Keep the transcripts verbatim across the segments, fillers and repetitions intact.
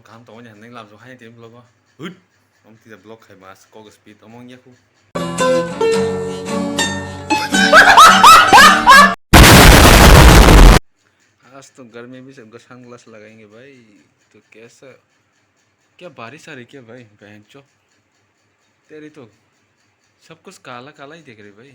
Kaham tongmani hinwi lamjak hai tei vlog o. Hut. Om tida vlog khai mas kok speed omong yaku. आज तो गर्मी भी सबका सनग्लास लगाएंगे भाई। तो कैसा, क्या बारिश आ रही क्या भाई? बहन चो, तेरी तो सब कुछ काला काला ही देख रही भाई।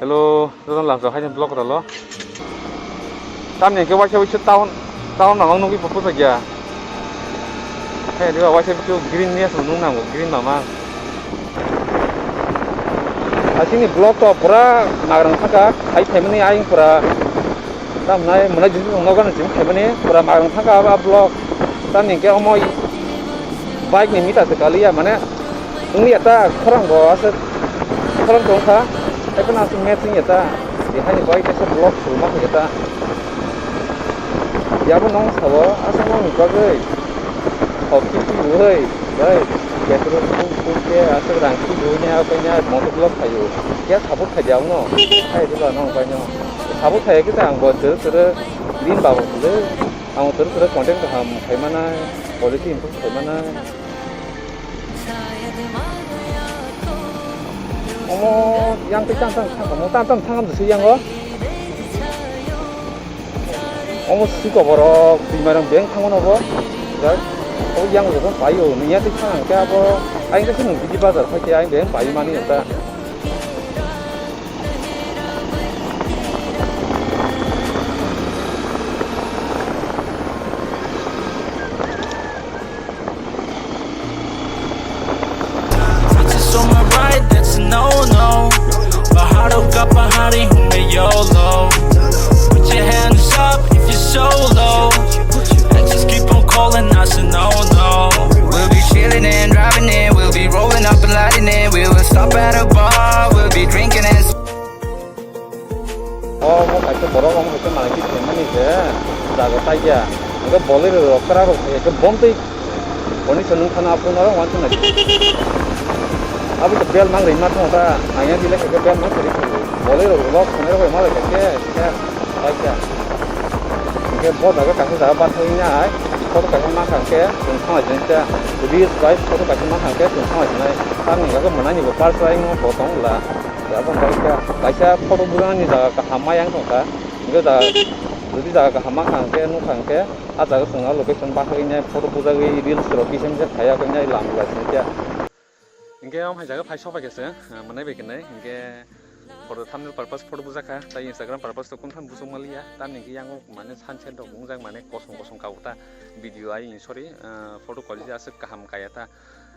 Hello, jotono lamjak hai ni vlog ralo. Tamni hwnkhe waisa waisa town, town mamang nugwi bo pusa gya. Hai diba waisa waisa green ni aswk nung nango, green mamang. Asini vlog to pura nagrang thangkha, hai phaimani ayang pura. Tamnai mwnai jisi song nogo nang chini phaimani pura magrang thangkha abo vlog. Tamni hwnkhe omo bike ni mita se kaliya mane wngya ta khorang bo aswk khorang tongkha. Ekheno aswk match wngya ta. Tei haini bike kaisa vlog khulma khaikha ta. Yabo nong sabo aswk nongni bagwi. Hoki kibu hai, bai, petrol pump pump khe aswk rang kibu nya, kanya motor block khayo. Kya support khaidi abono? Hai diba nong bai no. Support khaya khe ang bo tere tere rin babo le. Ang tere tere content kaham khai manai, quality improve khai manai. Omo yang tei tang tang thang, omo tang tang thang am se yang o. Omo siko borok twi mairang beng thangmano bo. Jai. O yang joto paio, niya twi thang khe abo. Aing khe sini bidi bazar phai khe aing beng pai mani ta. Bitches on my right, that's a no-no. Paharo ka pahari hum de yolo. Put your hands up if you're solo. And just keep on calling, I said no, no. We'll be chilling and driving in. We'll be rolling up and lighting it. We will stop at a bar. We'll be drinking and O, omo kaisa borok, omo kaisa manui khe phaimani se jaga paikha. Hwnkhe Bolero rok kwrak rok phai khe bomtwi hwnwi se nung thangna aphuru norok uansuknai. Abo se bel mang rwima thangkha ta, naiya bile khe bel mang kwrwi khe Bolero rok thangnairok bai malai khe khe paikha. Hwnkhe bo jaga kaisa jaga bathai nai photo kaisa mankha hwnkhe chwng thanglai sinai ta, reels bai photo kaisa mankha hwnkhe chwng thanglai sinai. Tamni hwnkhe mwnani bo parsa wngma bo tong la. Aboni bagwi khe kaisa photo bujani jaga kaham ma yang tongkha. Hwnkhe jaga, jodi jaga kaham mankha hwnkhe, nukha hwnkhe, ah jaga chwngno location bahai wngya photo bujagwi reels rok kisa misa khaiya, khe nai lama lai sini khe. Hwnkhe omo hai jaga phai sopai khe se, ah, mwnai bai khe nai. Hwnkhe photo thumbnail purpose photo bujakha, tai Instagram purpose to kung thang busuk maliya. Tamni hwnkhe yango mane sunset rok wngjak mane kosong kosong kago ta video ai, sorry, ah, photo quality aswk kaham kaya ta.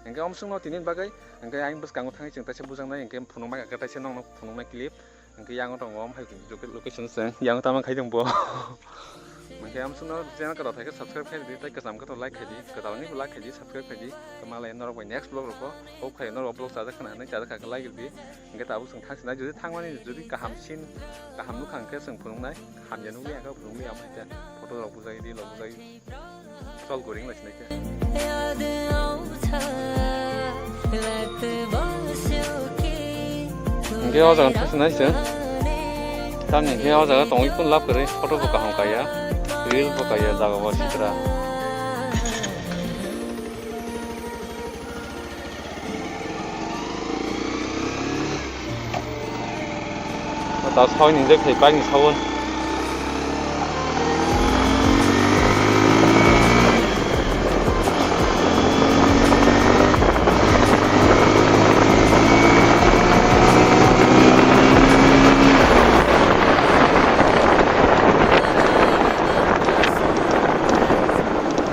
Hwnkhe omo swngno tini bagwi, hwnkhe ayang bwskango thangwi chwng taisa bujaknai, hwnkhe phunukma khe taisa nokno phunuknai clip, hwnkhe yango tongo omo hai location se, yango tamo khai tongbo. Hwnkhe omo swngno channel kwtal khaikhe subscribe khai di, tei kwcham khe to like khai di, kwtal wngwi bo like khai di, subscribe khai di. Tei malai norok bai next vlog rokbo hope khai norok vlog chajak khna hinwi chajak kha khe like rw di. Hwnkhe tabuk chwng thang sinai, jodi thangmani jodi kaham scene kaham nukha hwnkhe chwng phunuknai, hamya nukli ang khe phunukli amo hai khe photo rok bujai di, rok bujai. Chol goring lai sinai khe. Hwnkhe o jaga thang sinai se. Tamni hwnkhe o jaga tongwi phun lab kwrwi photo bo kaham kaiya, reel bo kaiya, jaga bo sitra. O ta sawi ni je khai bike ni sawi.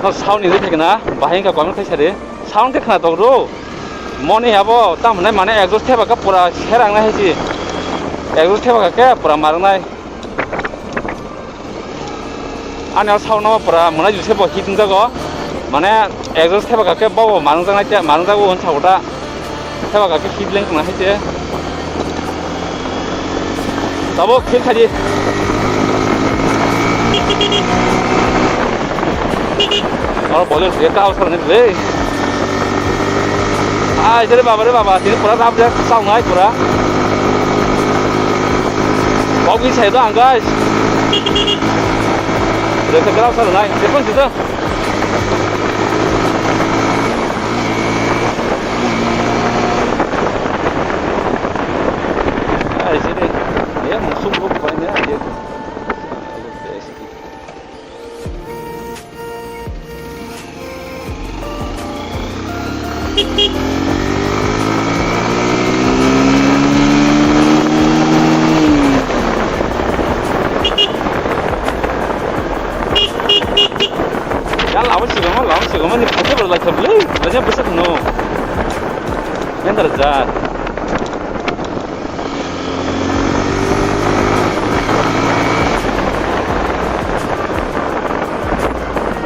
O sawi ni je khai kana bahai ka kono khai sari. Sound khe khna tokro. Moni abo tamo hinai mane exhaust thepakha pura serangnai hai si. Exhaust thepakha khe pura marwnai. Ani o sound no pura mwnai juse bo hit wngjago. Mane exhaust thepakha khe bo bo marwngjaknai khe marwngjago hwn sago ta. Thepakha khe hit leng tongna hai se. Tabuk hit khaidi. Oro boleh dia kau sana ni le. Ai, jere baba re baba, sini pura rap dia kau ngai pura. Bau ki saya doang, guys. Dia kau sana ngai, dia pun situ. Ai, sini. Ya, musuh lu pokoknya dia. Ya, lama sih, lama, lama sih, lama ni pake berlai kebeli, banyak besar no. Yang terjadi.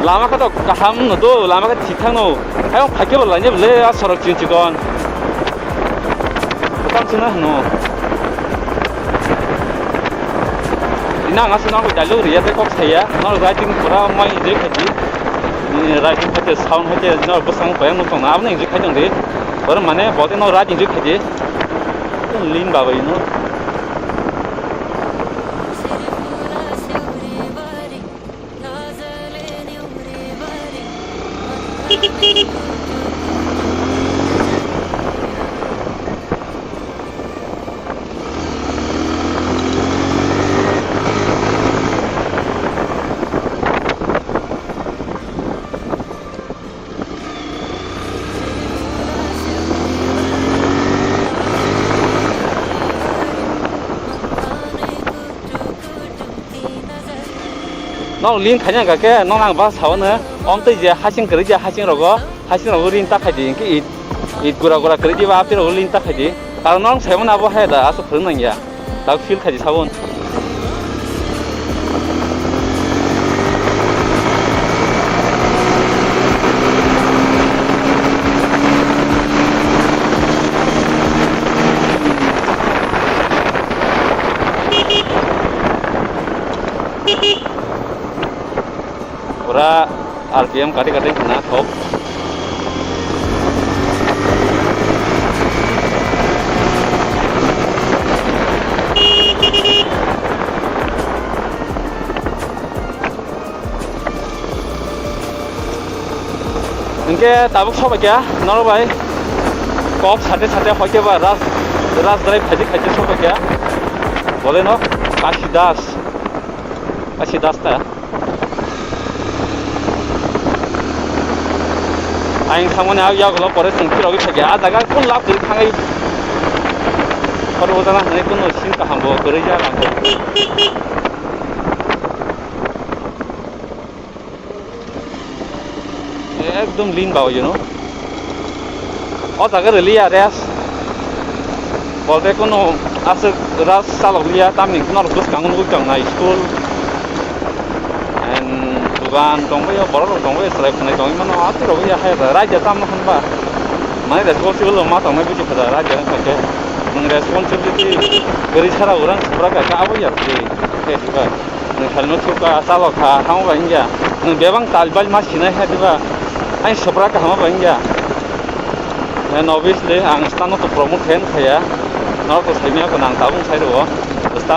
Lama khe to kaham no do, lama khe thik thang no. Ayang phaikhe bo lainai bole a sorok chikon chikon. Kotam chwngna hwno. Ina ang aswk no dialogue riya tei kok saya. No writing pura mai je khaji. Ni writing khaje sound khaje no bwsang payang no tongna aboni je khai tong di. Boro mane bote no writing je khaji. Lim babai no. Nok link khaina hwnkha khe, nok ang ba sao no, om tei je hasing kwrwi je hasing rogo, hasing rogo link ta khai di, hwnkhe it, it gura gura kwrwi diba, apni rogo link ta khai di. Karon nok saimano abo hai da, aswk phwrwng nang ya. Tak feel khaidi sabon. Pura R P M kati kati khna thok. Hingke tabuk sobai kha norok bai kok sate sate hoike ba ras ras drai khaidi khaidi sobai kha boleno Kasi Das Kasi Das ta. Ayang thangmani ah yagulo pore chwng phirogwi thangya. Ah jaga kun lab kwrwi thangai. Khoro bojana hinwi kunu sin kaham bo kwrwi ya lang. Ekdom lean ba, you know. O jaga rwliya rest. Bolte kunu aswk rest chalok liya, tamni norok bwskango nugwi tongnai school and dugan tongbaio, borok rok tongbaio, chwrai phwnai tongwi mano, aswk rok ya hai raida tamo hwnba. Mane responsible ma tongnai buji phada raida wngkha khe. Nwng responsibility kwrwi sara urang supra kha khe abo ya twi. Khe diba. Nwng helmet sukha, chalok kha, hamo bai wngya. Nwng bebak tal bai ma sinai kha diba? Ani sopra kaham bai wngya. And obviously, ang stano to promote khe wngkha ya. Norok to saimya ko nang tabuk sai rwo. Stan